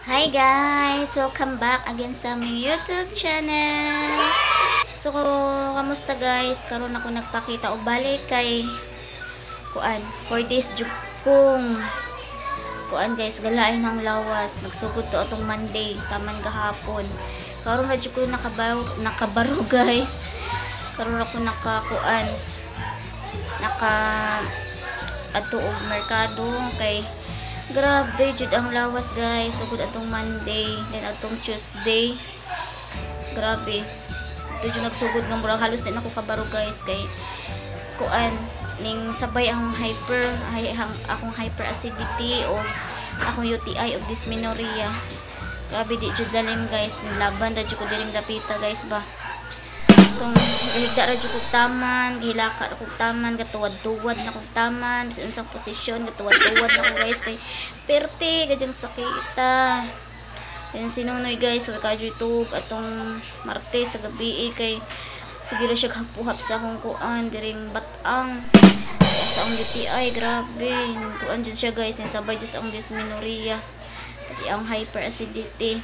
Hi guys! Welcome back again sa aming YouTube channel. So, kamusta guys? Karon ako nagpakita og balik kay kuan for this jud kong kuan guys, galain ang lawas. Nagsugod to atong Monday, taman gahapon. Karon ra jud ko nakabaro guys. Karon ako nakakuan, naka adto og merkado kay grabe jud ang lawas guys. Sugod atong Monday, then atong Tuesday. Grabe. Ito jud nagsugod nga murag halos di na ko kabaro guys kay kuan ning sabay ang hyper akong hyperacidity o akong UTI o dysmenorrhea. Grabe di jud lalim guys. Laban ra jud ko diring dapita guys ba. Kung gihigda ra jud kog taman, gihilaka ra kog taman, gatuwad-tuwad na kog taman, sa unsang posisyon gatuwad-tuwad na ko guys kay perte gadyang sakita. Then si Nonoy guys, wa ka tug atong Martes sa gabi kay sige ra siya hapuhap sa akong kuan diring batang sa akong UTI, grabe. Kuan jud siya guys, sabay jud sa akong dysmenorrhea pati ang hyperacidity.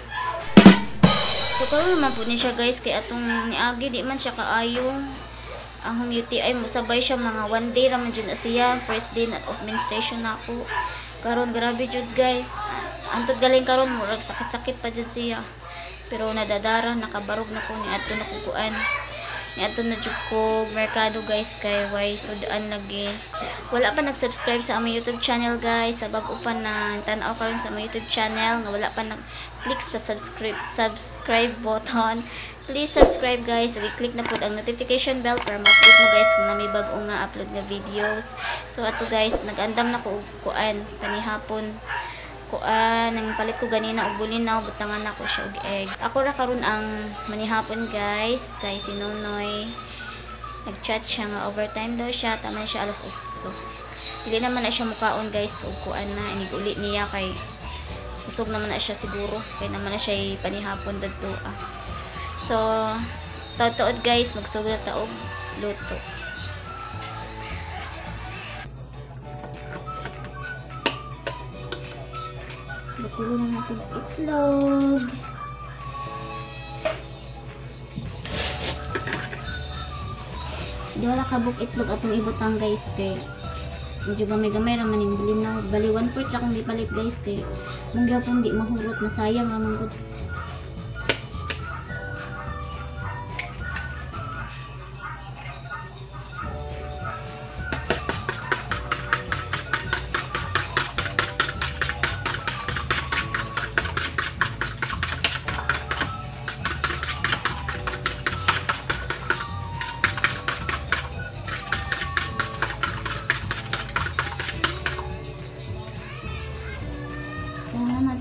So karon naman po ni siya guys kay atong niagi di man siya kaayo ang UTI mo sabay siya mga one day ra man jud na siya, first day na of menstruation nako. Karon grabe jud guys. Antud galing karon murag sakit-sakit pa jud siya. Pero nadadara nakabarog na ko ni adto na kuan. Ni adto na jud ko merkado guys kay way sudan lagi. Wala pa nag-subscribe sa among YouTube channel guys. Sa bag-o pa na tan-aw karon sa among YouTube channel nga wala pa nag-click sa subscribe button. Please subscribe guys. I-click na pud ang notification bell para ma-update mo guys kung may bag-o nga upload nga videos. So ato guys, nag-andam na ko og kuan panihapon. Kuan nang palit ko ganina og bulinaw, butangan nako siya og egg. Ako ra karon ang manihapon guys kay si Nonoy nag-chat siya nga overtime daw siya, taman siya alas 8. Dili naman na siya mukaon guys og kuan na inig-uli niya kay usog naman na siya siguro kay naman na siya panihapon dadto ah. So taod guys, magsugod ta og luto. Bakulo na natin itlog. Di wala kabuk itlog atong ibutang guys kay medyo gamay-gamay ra man ning bulinaw. Bali 1/4 ra kung gipalit guys kay mong gyapon di mahurot, masayang ra man gud.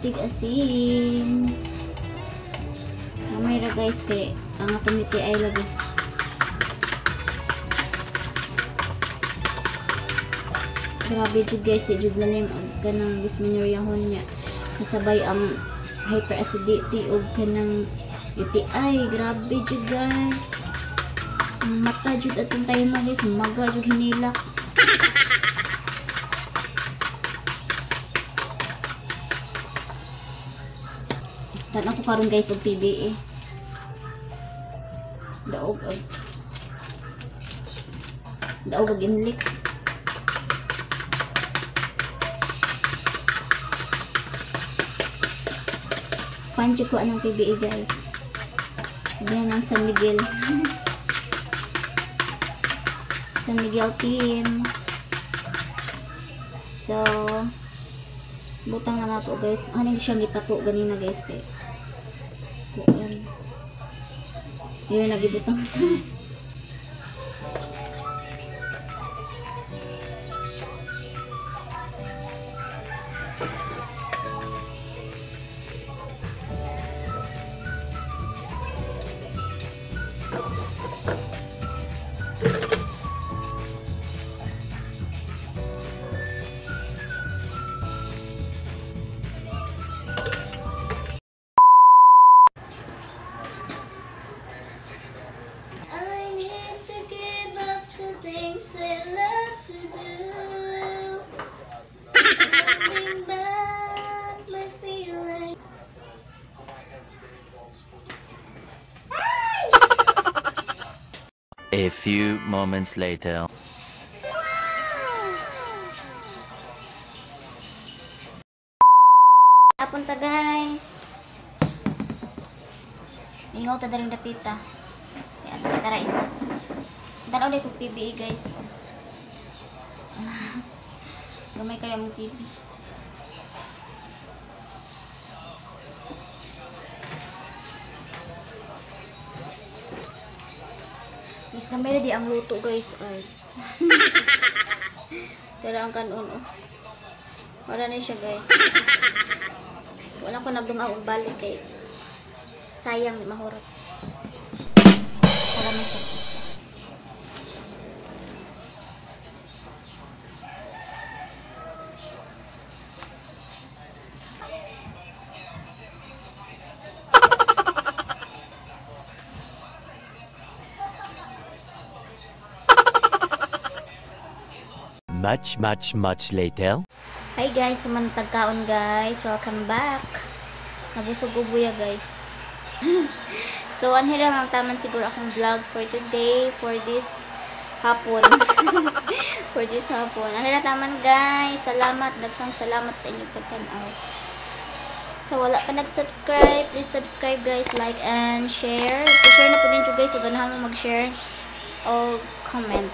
Asin. Gamay ra guys kay ang atong UTI lagi. Grabe jud guys, di jud lalim og kanang dysmenorrhea hon niya. Kasabay ang hyperacidity og kanang UTI. Grabe jud guys. Ang mata jud atong time guys, maga jud hinilak. Tan ako karon guys og PBA. Daog og inlix. Pancho ko anang PBA guys. Diyan ang San Miguel. San Miguel team. So butang na nato guys. Ano siya gipato ganina guys kay kuan. Dili nagibutang sa things I love to do. Nothing but A few moments later. Apunta guys. Ingaw ta daring dapita. Yan, tara isa. Tanaw ulit kong PBE guys. Gamay kayo mong TV. Mas gamay na di ang luto guys ay. Pero ang kanon oh. Wala na siya guys. Wala ko nagdungaw og balik kay sayang mahurot. Wala na siya. Much, much, much later. Hi guys, sumantag kaon guys. Welcome back. Nabusog ubuya guys. So, anhira lang taman siguro akong vlog for today, for this hapon. For this hapon. Anhira taman guys. Salamat, daghang salamat sa inyong pagtan-aw. So, wala pa nag-subscribe, please subscribe guys, like and share. I-share na po din guys, so ganahan mo mag-share o comment.